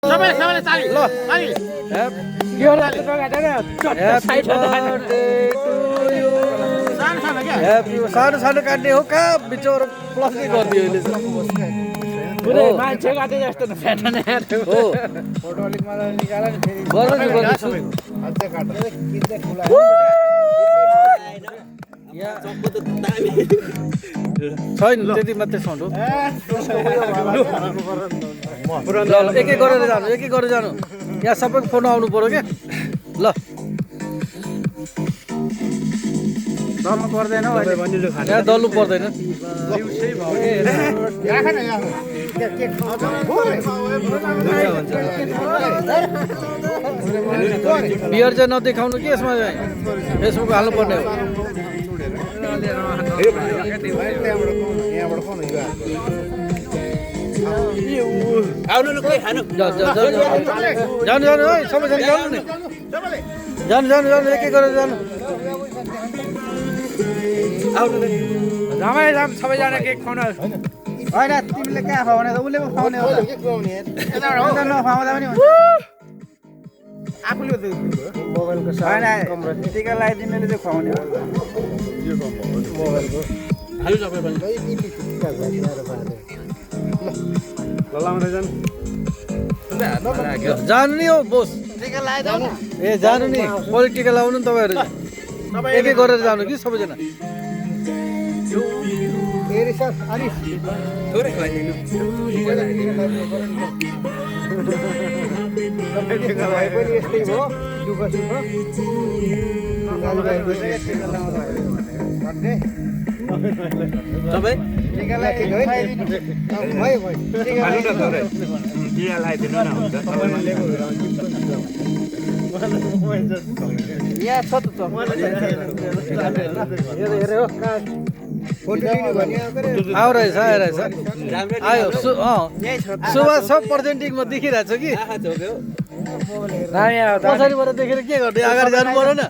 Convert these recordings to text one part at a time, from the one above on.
सबैले चाली ल चाली के हो सानो सानो काट्ने हो कहाँ बिचौर प्लसै गरिदियो पुरै मान्छे काटे जस्तो न फ्याटन हो फोटो अलिक मलाई निकाल नि फेरि गर्छु अझै काट किन्दै खुला छैन त्यति मात्रै साउन्ड हो एक एक गरेर जानु यहाँ सबैको फोन आउनु पर्यो क्या ल दल्नु पर्दैन हौ अहिले यहाँ दल्नु पर्दैन बियर चाहिँ नदेखाउनु कि यसमा फेसबुक हाल्नु पर्ने हो जानु है सबैजना जानु नि जानु एक एक गरेर जानु रमाइलो सबैजना केक खुवाउन होइन तिमीले कहाँ खुवाउने त उसले पो खुवाउने हो त नखुवाउँदा पनि हुन्छ आफूले मोबाइलको होइन टिका लगाइदिनेले चाहिँ खुवाउने हो मोबाइलको जानु नि हो बोस ए जानु नि पोलिटिकल आउनु नि तपाईँहरू एक एक गरेर जानु कि सबैजना यहाँ छ त आयो रहेछ आयो सुभाष सब प्रेजेन्टिङमा देखिरहेको छ कि पछाडिबाट देखेर के गर्ने अगाडि जानु पर्यो न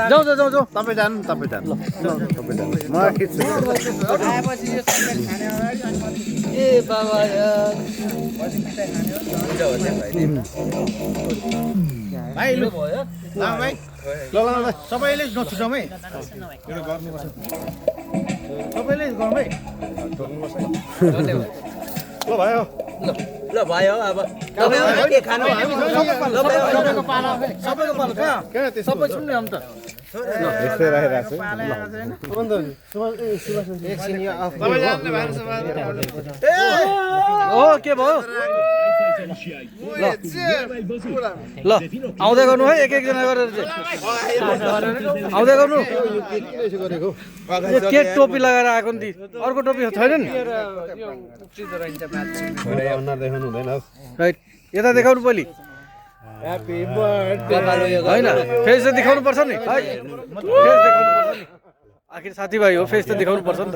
जाउँ तपाईँ जानु म खिच्छु ए बाबा भाइ लु भयो भाइ ल सबैले नछुटाउँ है गर्नुपर्छ सबैले गरौँ है ल भयो ल भयो अब तपाईहरु के खानु सबैको पालो कहाँ सबै सुन्ने हम त यस्तै राखिरहेको हो के भयो ल आउँदै गर्नु है एक एकजना गरेर चाहिँ आउँदै गर्नु के टोपी लगाएर आएको नि अर्को टोपी छैन नि राइट यता देखाउनु पहिले होइन फेस त देखाउनु पर्छ नि आखिर साथीभाइ हो फेस त देखाउनु पर्छ नि त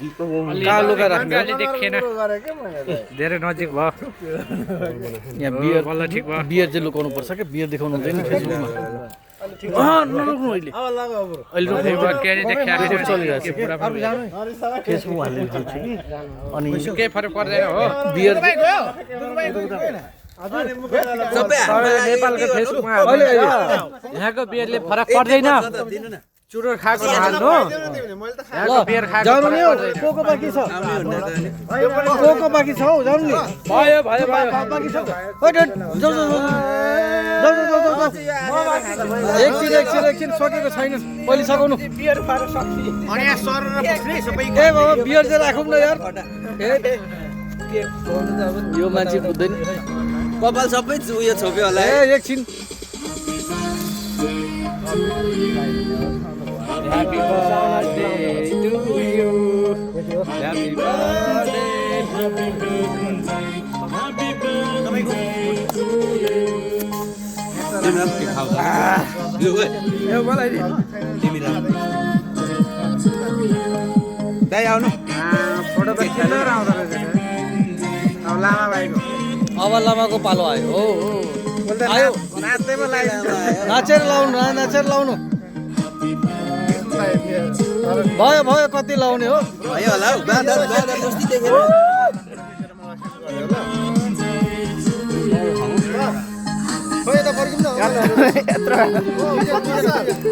कहाँ लुका राख्ने देखेन धेरै नजिक भयो यहाँ बियर चाहिँ लुकाउनु पर्छ क्या बियर देखाउनु हुँदैन फेसबुकमा नलुक्नु अहिले चलिरहेको छ फेसबुक हाल्ने खाल्छ कि अनि केही फरक पर्दैन हो बियर नेपालको फेसबुकमा यहाँको बियरले फरक पर्दैन चुरोट खाएको हाल्नु बियर खाएको जानु नि हौ कोको बाँकी छ कोको बाँकी छ हौ जानु नि भयो बाँकी छ एकछिन सकेको छैन पहिले सकाउनु ए बाबा बियर चाहिँ राखौँ न यार यो मान्छे बुझ्दैन कपाल सबै उयो छोप्यो होला ए एकछिन Happy birthday to you. Happy birthday. Happy birthday to you. अब लामाको पालो आयो हो नाचेर लाउनु भयो कति लाउने हो भयो होला बाँदर बाँदर जस्तै देखेर यत्रो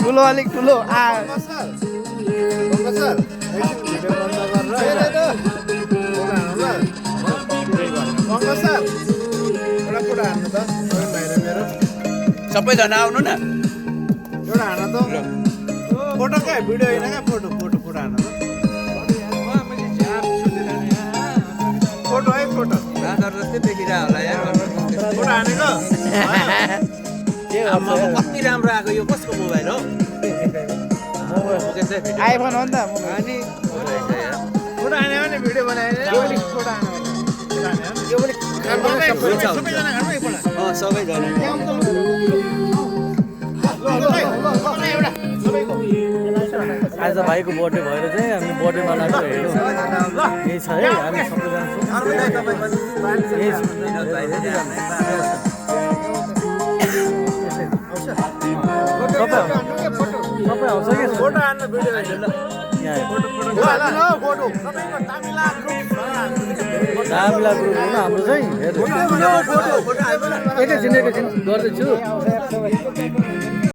ठुलो अलिक ठुलो सबैजना आउनु न एउटा हान त फोटो क्या भिडियो होइन क्या फोटो हान त फोटो है फोटो जस्तै देखिरह होला यार फोटो हानेको कति राम्रो आएको यो कसको मोबाइल हो आइफोन हो नि त अनि फोटो हान्यो भने भिडियो बनायो भने फोटो हान्यो यो पनि सबैजना घरमा एकपल्ट सबैजना आज भाइको बर्थडे भएर चाहिँ हामी बर्थडे मनाएको हेर्नु यही छ है हामी सबैजना सबै आउँछ कि फोटो हान्न भिडियो दामिला ग्रुप हो न हाम्रो चाहिँ हेर्नु एकैछिन गर्दैछु